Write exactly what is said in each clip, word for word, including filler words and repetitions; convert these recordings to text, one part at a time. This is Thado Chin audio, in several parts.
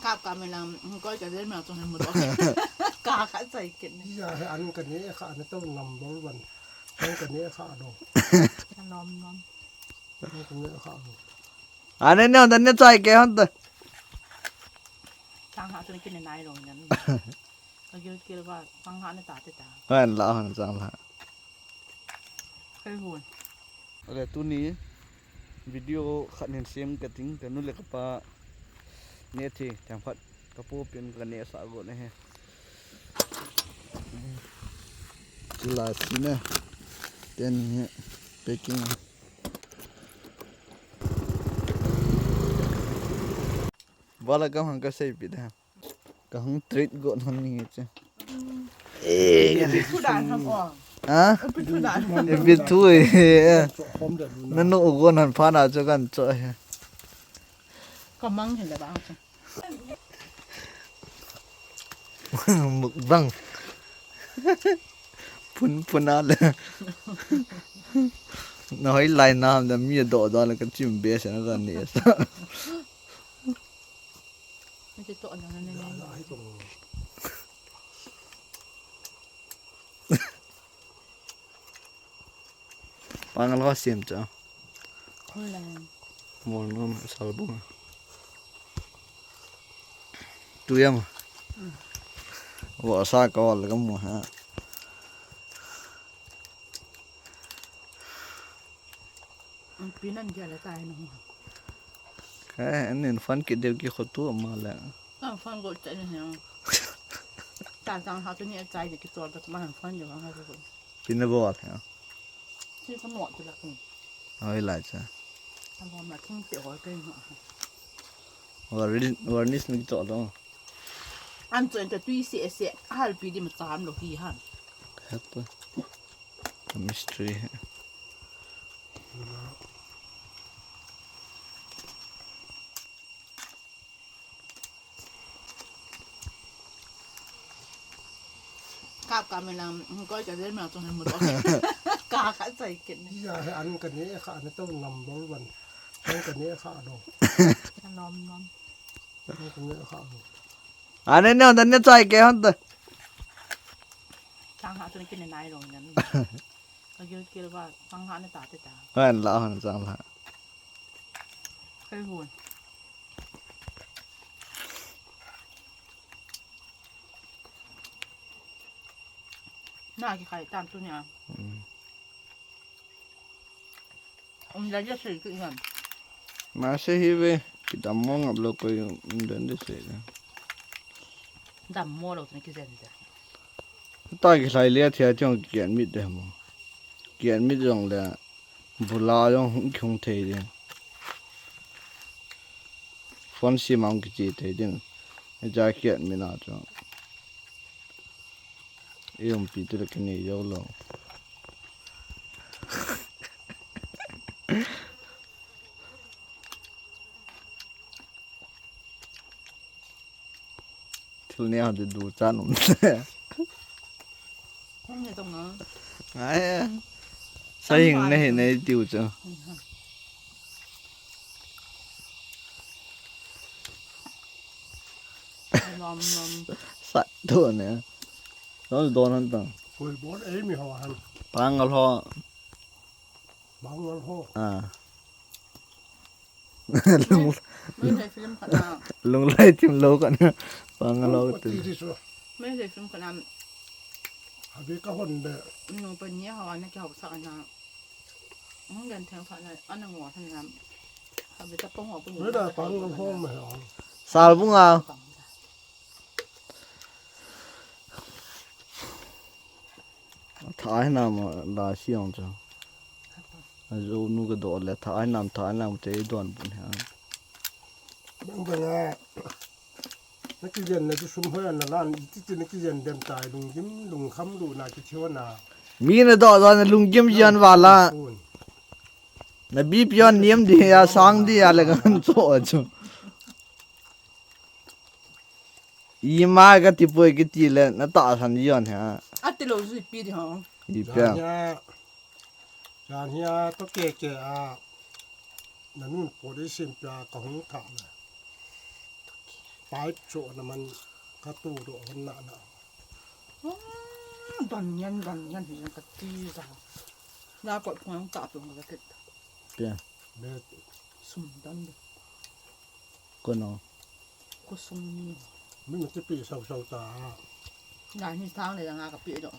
Kap kap me lang, koi ka zel me lang chung he mu do. Ka ka chai ket ne. Iya he an ka ne kha na to number one. An ka ne kha do. Nom nom. An ka ne kha do. Ane ne on ne chai ke hon ta. Chang ha tu ne kin ne nai lo nan. Ka gil kil ba chang ha ne ta te ta. Han la han chang la. Kai hun. Ale tuni video khat hin sem ka ting, ka nu le ka pa ne thi, themkhat ka pu pin ka ne sa go ne he. Chila chi ne. Ten he packing. Bala ka hang ka sei pi da. Ka hung treat go non ni che. Eh, ka Pi thu dan ham o. Ha? Pi thu dan. E pi thu e. Hom da lu na. Nanu go non pha na cho kan cho he. Ka mang hin da ba cho. Mukbang. Phun phun a le. Na hoi lai na da mi do do le ka chim be sa na ka ni sa. Ito to na na na. Pangal ho sem cha. Mol nom sal bunga. Tu yam. Wa sa ka wal ka mu ha. Pinan dia la tai no. Ka anin fan ki deu ki khotu ma la. Kan fan go cha ni ha. Tan tang ha tu ni a chai de ki tol ta ma han fan de ha tu. Pina bol ha. Chi ka mo tu la kun. Oi la cha. An bom la thing pe ho pe no. Warning, warning ni to lo. An chon ta tui se se hal pi di ma cham lo hi han. Hep. Mystery. Kap kap me lang, koi ka zel me lang chung he mu do. Ka ka chai ket ne. Iya he an ka ne kha na to number one. An ka ne kha do. Nom nom. An ka ne kha do. Ane ne on ne chai ke hon ta. Chang ha tu ne kin ne nai lo nan. Ka gil kil ba chang ha ne ta te ta. Han la han chang la. Kai hun. Na ki khai tan tu nia. Um la ja sei ki han. Ma se hi ve ki dam mo ngap lo ko um den de se. Dam mo lo ki zen de. Ta ki lai le thia chong ki an mit de mo. Ki an mit jong le. Bula jong hung kihung thei ding. Phone sim a hung kiche thei ding. Jacket mina chu. I umpi tu le kinei jou lou. Thil neo de du chan um. Hom ne tong na. Ai. Sa hing ne hi ne tiu chu. Nom nom. Sa to ne. Don don han tang. Koi bon ei mi ho han. Pangal ho. Pangal ho. Ah. Lung, Meitei film khat na. Lunglai thim lou khat na. Pangal ho. Ti ti su. Meitei film khat na. Abi ka hon de. Nu pa ni ho na ki ho sa na. Hung den theng khat na. Ana ngo than na. Abi ta pong ho ku ni. Meitei pangal ho me ho. Sal bunga. Tha hinam la siang chu. A jo nu ka do le tha hinam tha hinam te don bun ha. Bang bang a. Na ki jen na chu sum hoi na lan ti ti na ki jen dem tai lung gim lung kham lu na ki thio na. Mi na do do na lung gim jen wala. Bun. Na bi pion niam di ya sang di ya le kan cho chu. Ima ka ti poi kiti le na tahsan jon ha. Ati lo jui pi di ho. I pia. Jan hia, jan hia to ke ke a. Na nun po di sim pia ka hung tha le. Pipe cho na man ka tu do hon na na. Don ngen, don ngen hi ka ti sa. Na ko phang ta tu ka kit. Pia. Be sum don. Ko no. Ko sum ni. Min ti pi sau sau ta. Na ni thang le nga ka pi do.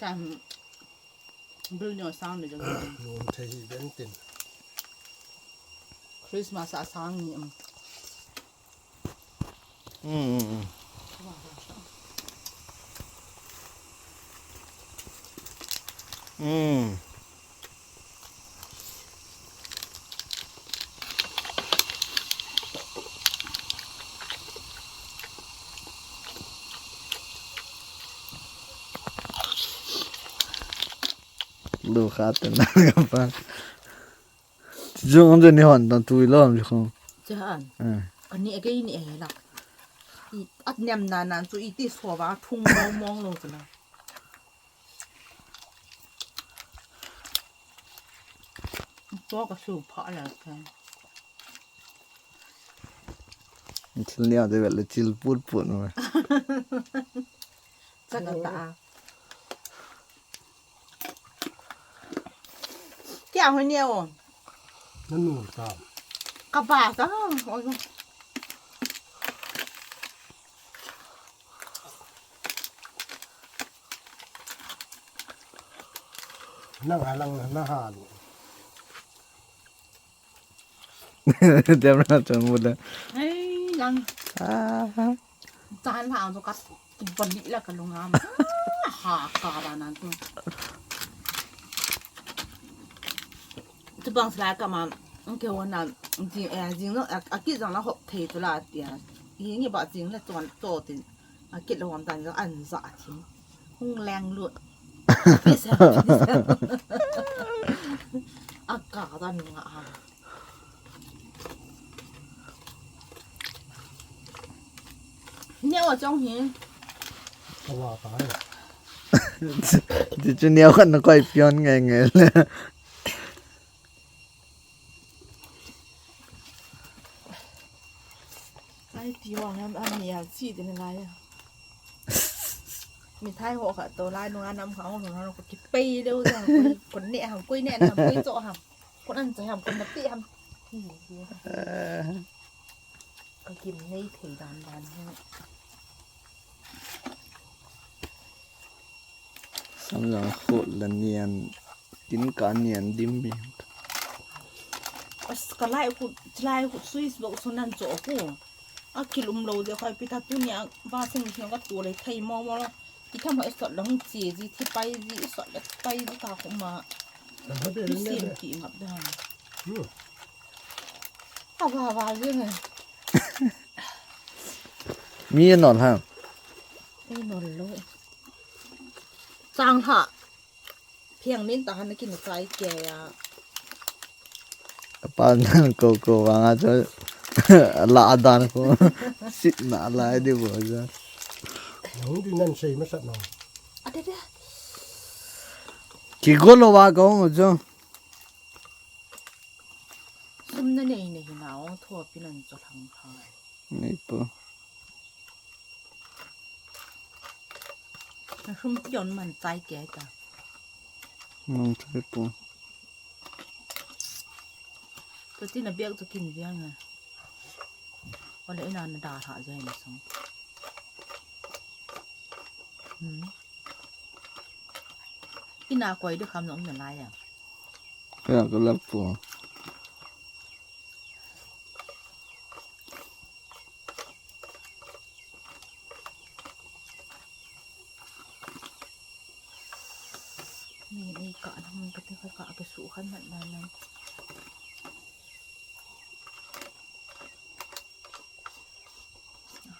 Kan Bil nyo sang ni jong. Nun thei hi ben tin. Christmas a sang ni am. Mm, mm, mm. Mm. Lu kha te na ka pa. Jong jong ni hon tan tui lo am jong. Cha an. Eh. Ani a kei ni e la. I at nem na nan chu i ti so va thung mong mong lo chu na. To ka su pha la ka. Thil nia de vel le thil put put no. Chaka ta. Kya ho nia o? Nanu ta. Ka ba ta. Oi. Nang alang na ha lu. Dem na chang mu da. Ai, lang. Ah. Chan ha ang chu ka bali la ka lungam. Ha ka ba nan tu. Chu bang sla ka ma. Ang ke wa nan. Jing, eh, jing lo, a, a ki jang la hop thei tu la tia. Hi ngi ba jing la chon to tin. A kit lo wam tan jong an za thim. Hung leng lut. Aka tan nga ha. Neo chong hi. Awa ta hai. Ti chu neo khat na koi pion ngai ngai le. Ai, ti wa ngam am ni a chi din lai. Mi thai ho kha to lai nung anam kha ho nung ko ki pei deu ja, ko ne ham, ko ne ham, ko cho ham. Ko an cha ham, ko na pi ham. Ka kim nei thei dan dan ho. Samjang khut la nian, tin ka nian dim mi. As ka lai khut, lai khut suis bok sunan cho ku. A kilum lo de khoi pita tu nia ba sing sing ka tu le thei mo mo lo. Ki tham ho sot long chi ji thi pai ji sot le pai ji ka khu ma. Ki sim ki ngap da. Hmm. Ava ava ji ne. Mi non ha. Ei non lo. Sang ha. Phiang nin ta han kin kai ke ya. Apa nan ko ko vang a cho la dan ko. Sit na lai de bo ja. Nang di nan sei ma sat no. Ade de. Ki go lo wa ko ngo cho. Sum na nei nei na o tho pi nan cho thang kha. Nei po. Na sum pi on man chai ke ta. Mang chai po. Ko ti na biak to kin biak na. Wala ina na da ha jai na song. Hmm. Ina koi de kham na um na lai ya. Kaya ka lap po. Ni, ni ka na mun ka te ka ka ke su khan mat na na.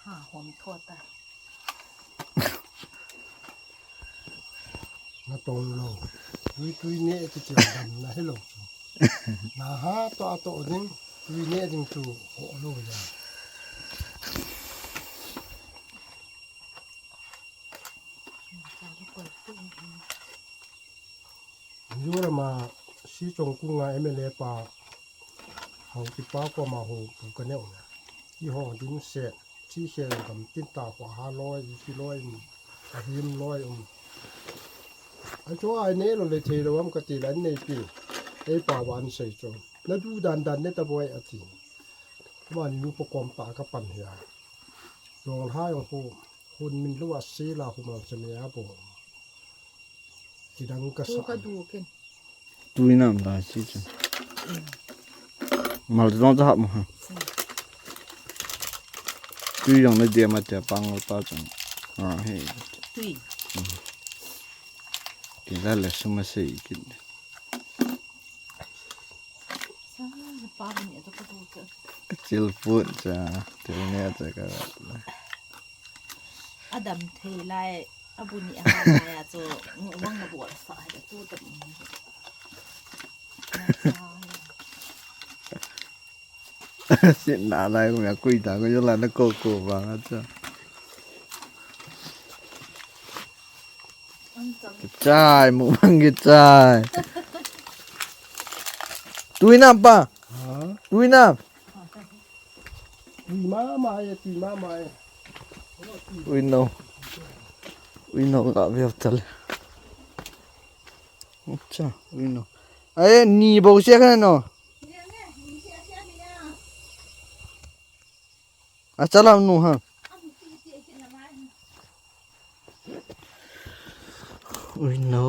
Ha, hom tho ta. Na tong lo. Tui tui ne ti ti dam na he lo. Na ha to a to ding. Tui ne ding tu ho lo ya. Mizoram a si chong kunga M L A pa ho ti pa ko ma ho pu ka neu na. Ti ho din se. Ti khe gam tin ta ko ha loi, ti loi, a him loi um. A chu ai ne lo le thei lo am ka ti la nei pi. Ei pa wan sei chu. Na du dan dan ne ta boi a ti. Mani nu pa kom pa ka pan hia. Jong ha jong hu, hun min lu a si la hu mal se me a bo. Kidang ka Chu sa. Ka du ken. Tui nam la si chu. Mal jong cha hap mo ha. Tui jong na dia ma cha pang pa chang. A he. Tui. Ti la le suma sei kin. Sa, pa bu ni to ka du ken. Ka chil put cha. Ti ne cha ka. Adam thei lai. Abu ni a lai a chu, bang na bol sa hai tu tam. Sin na lai ko ya kui ta ko yo la na ko ko ba nga cha. Chai, mu bang ki chai. Tui nam pa. Ha? Tui nam. Tui mama e, tui mama e. Ui no. Ui no ka veu tal. Acha, ui no. Ai, ni bo se ka no. Acha lam nu ha. Ui no.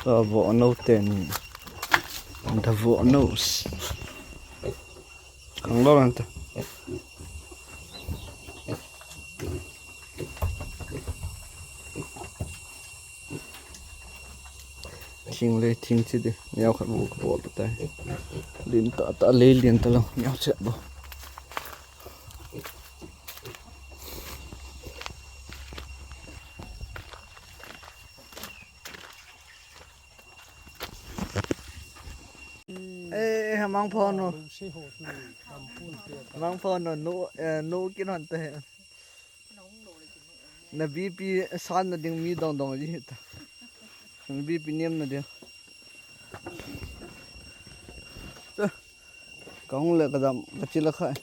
Ta vo no ten. Da vo no. Kang lo anta. Thing le thing chi de. Miao khat bu ka bol ta. Lin ta ta le lin ta lo. Miao chet bo. Eh, eh, mang pho no. Mang pho no, no, eh, no kin hon te. Na B P san na ding mi dong dong ji ta. Na B P nem na ding. Ta. Kang le ka dam, ka chila khai.